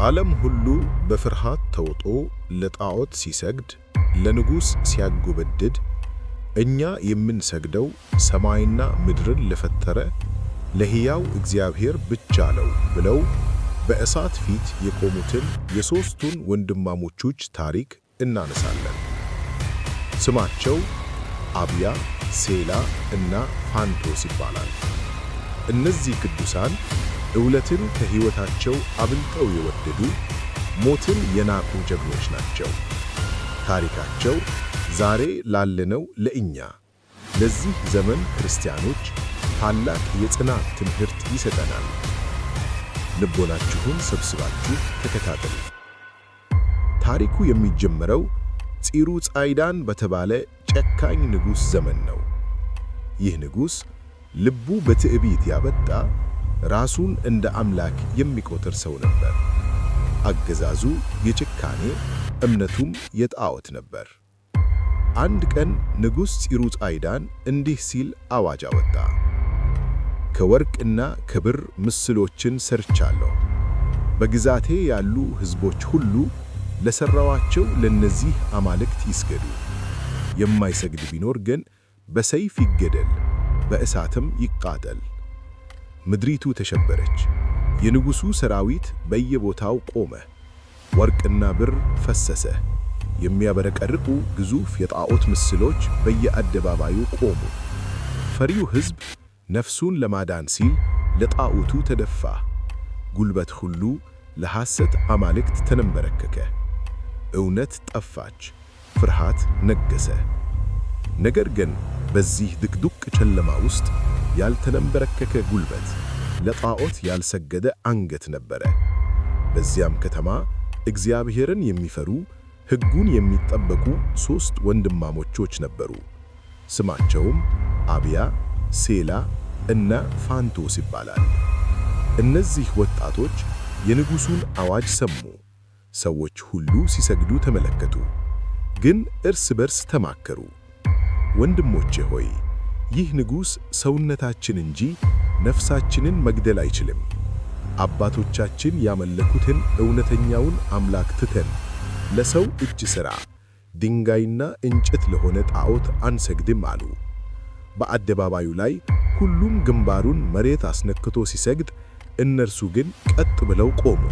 ዓለም ሁሉ በፍርሃት ተውጦ ለጣዖት ሲሰግድ፣ ለንጉሥ ሲያጎበድድ፣ እኛ የምንሰግደው ሰማይና ምድርን ለፈጠረ ለሕያው እግዚአብሔር ብቻ ነው ብለው በእሳት ፊት የቆሙትን የሦስቱን ወንድማማቾች ታሪክ እናነሳለን። ስማቸው አብያ፣ ሴላ እና ፋንቶስ ይባላል። እነዚህ ቅዱሳን እውነትን ከሕይወታቸው አብልጠው የወደዱ፣ ሞትን የናቁ ጀግኖች ናቸው። ታሪካቸው ዛሬ ላለነው ለእኛ፣ ለዚህ ዘመን ክርስቲያኖች ታላቅ የጽናት ትምህርት ይሰጠናል። ልቦናችሁን ሰብስባችሁ ተከታተሉ። ታሪኩ የሚጀምረው ፂሩ ጻይዳን በተባለ ጨካኝ ንጉሥ ዘመን ነው። ይህ ንጉሥ ልቡ በትዕቢት ያበጣ፣ ራሱን እንደ አምላክ የሚቆጥር ሰው ነበር። አገዛዙ የጭካኔ፣ እምነቱም የጣዖት ነበር። አንድ ቀን ንጉሥ ፂሩ ጻይዳን እንዲህ ሲል አዋጅ አወጣ። ከወርቅና ከብር ምስሎችን ሰርቻለሁ። በግዛቴ ያሉ ሕዝቦች ሁሉ ለሠራኋቸው ለነዚህ አማልክት ይስገዱ። የማይሰግድ ቢኖር ግን በሰይፍ ይገደል፣ በእሳትም ይቃጠል። ምድሪቱ ተሸበረች። የንጉሡ ሰራዊት በየቦታው ቆመ። ወርቅና ብር ፈሰሰ። የሚያበረቀርቁ ግዙፍ የጣዖት ምስሎች በየአደባባዩ ቆሙ። ፈሪው ሕዝብ ነፍሱን ለማዳን ሲል ለጣዖቱ ተደፋ። ጉልበት ሁሉ ለሐሰት አማልክት ተንበረከከ። እውነት ጠፋች፣ ፍርሃት ነገሰ። ነገር ግን በዚህ ድቅድቅ ጨለማ ውስጥ ያልተንበረከከ ጉልበት፣ ለጣዖት ያልሰገደ አንገት ነበረ። በዚያም ከተማ እግዚአብሔርን የሚፈሩ፣ ሕጉን የሚጠብቁ ሦስት ወንድማማቾች ነበሩ። ስማቸውም አብያ፣ ሴላ እና ፋንቶስ ይባላል። እነዚህ ወጣቶች የንጉሡን አዋጅ ሰሙ። ሰዎች ሁሉ ሲሰግዱ ተመለከቱ። ግን እርስ በርስ ተማከሩ። ወንድሞቼ ሆይ፣ ይህ ንጉሥ ሰውነታችን እንጂ ነፍሳችንን መግደል አይችልም። አባቶቻችን ያመለኩትን እውነተኛውን አምላክ ትተን ለሰው እጅ ሥራ፣ ድንጋይና እንጨት ለሆነ ጣዖት አንሰግድም አሉ። በአደባባዩ ላይ ሁሉም ግንባሩን መሬት አስነክቶ ሲሰግድ፣ እነርሱ ግን ቀጥ ብለው ቆሙ።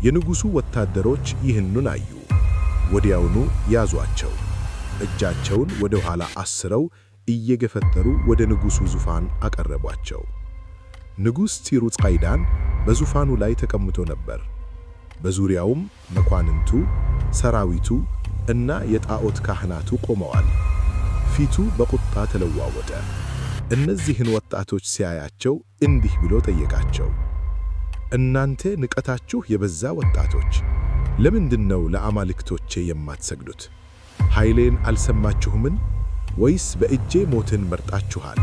የንጉሡ ወታደሮች ይህንን አዩ። ወዲያውኑ ያዟቸው። እጃቸውን ወደ ኋላ አስረው እየገፈተሩ ወደ ንጉሡ ዙፋን አቀረቧቸው። ንጉሥ ፂሩ ጻይዳን በዙፋኑ ላይ ተቀምጦ ነበር። በዙሪያውም መኳንንቱ፣ ሰራዊቱ እና የጣዖት ካህናቱ ቆመዋል። ፊቱ በቁጣ ተለዋወጠ። እነዚህን ወጣቶች ሲያያቸው እንዲህ ብሎ ጠየቃቸው። እናንተ ንቀታችሁ የበዛ ወጣቶች፣ ለምንድን ነው ለአማልክቶቼ የማትሰግዱት? ኃይሌን አልሰማችሁምን? ወይስ በእጄ ሞትን መርጣችኋል?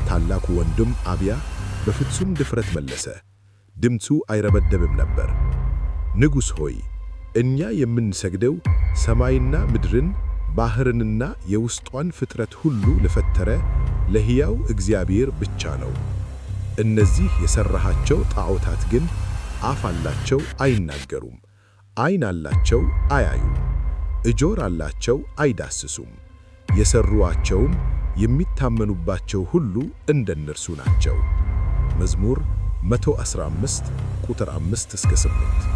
ታላቁ ወንድም አብያ በፍጹም ድፍረት መለሰ። ድምፁ አይረበደብም ነበር። ንጉሥ ሆይ፣ እኛ የምንሰግደው ሰማይና ምድርን፣ ባሕርንና የውስጧን ፍጥረት ሁሉ ለፈጠረ ለሕያው እግዚአብሔር ብቻ ነው። እነዚህ የሠራሃቸው ጣዖታት ግን አፍ አላቸው አይናገሩም፣ ዓይን አላቸው አያዩም፣ እጆር አላቸው አይዳስሱም። የሠሩአቸውም የሚታመኑባቸው ሁሉ እንደነርሱ ናቸው። መዝሙር 115 ቁጥር 5 እስከ 8።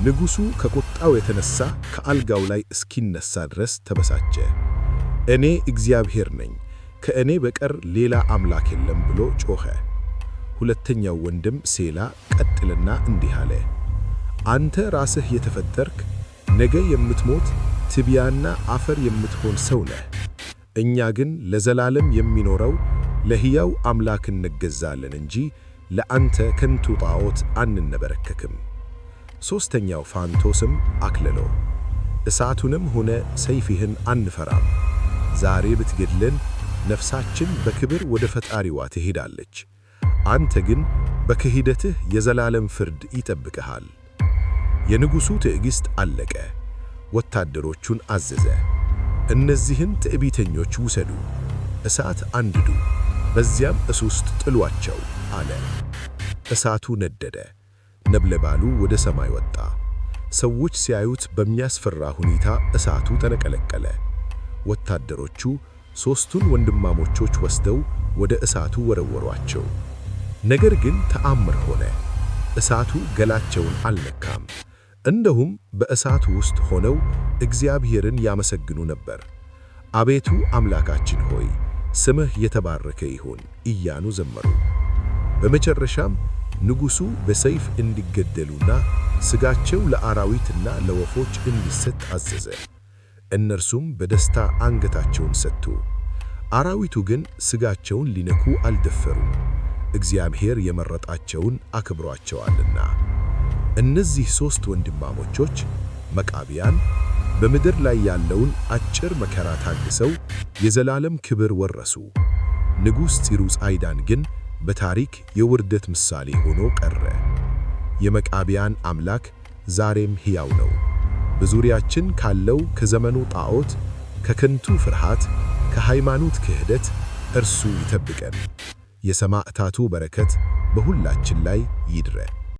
ንጉሡ ከቁጣው የተነሣ ከአልጋው ላይ እስኪነሣ ድረስ ተበሳጨ። እኔ እግዚአብሔር ነኝ፣ ከእኔ በቀር ሌላ አምላክ የለም ብሎ ጮኸ። ሁለተኛው ወንድም ሴላ ቀጥልና እንዲህ አለ። አንተ ራስህ የተፈጠርክ፣ ነገ የምትሞት፣ ትቢያና አፈር የምትሆን ሰው ነህ። እኛ ግን ለዘላለም የሚኖረው ለሕያው አምላክ እንገዛለን እንጂ ለአንተ ከንቱ ጣዖት አንንበረከክም። ሦስተኛው ፋንቶስም አክልሎ እሳቱንም ሆነ ሰይፍህን አንፈራም። ዛሬ ብትገድለን ነፍሳችን በክብር ወደ ፈጣሪዋ ትሄዳለች። አንተ ግን በክህደትህ የዘላለም ፍርድ ይጠብቅሃል። የንጉሡ ትዕግሥት አለቀ። ወታደሮቹን አዘዘ። እነዚህን ትዕቢተኞች ውሰዱ፣ እሳት አንድዱ፣ በዚያም እሳት ውስጥ ጥሏቸው አለ። እሳቱ ነደደ። ነበልባሉ ወደ ሰማይ ወጣ። ሰዎች ሲያዩት በሚያስፈራ ሁኔታ እሳቱ ተነቀለቀለ። ወታደሮቹ ሦስቱን ወንድማሞቾች ወስደው ወደ እሳቱ ወረወሯቸው። ነገር ግን ተአምር ሆነ። እሳቱ ገላቸውን አልነካም። እንደውም በእሳቱ ውስጥ ሆነው እግዚአብሔርን ያመሰግኑ ነበር። "አቤቱ አምላካችን ሆይ፣ ስምህ የተባረከ ይሁን" እያሉ ዘመሩ። በመጨረሻም ንጉሡ በሰይፍ እንዲገደሉና ሥጋቸው ለአራዊትና ለወፎች እንዲሰጥ አዘዘ። እነርሱም በደስታ አንገታቸውን ሰጡ። አራዊቱ ግን ሥጋቸውን ሊነኩ አልደፈሩም፣ እግዚአብሔር የመረጣቸውን አክብሯቸዋልና። እነዚህ ሦስት ወንድማማቾች መቃቢያን በምድር ላይ ያለውን አጭር መከራ ታግሰው የዘላለም ክብር ወረሱ። ንጉሥ ፂሩጻይዳን ግን በታሪክ የውርደት ምሳሌ ሆኖ ቀረ። የመቃቢያን አምላክ ዛሬም ሕያው ነው። በዙሪያችን ካለው ከዘመኑ ጣዖት፣ ከከንቱ ፍርሃት፣ ከሃይማኖት ክህደት እርሱ ይጠብቀን። የሰማዕታቱ በረከት በሁላችን ላይ ይድረ።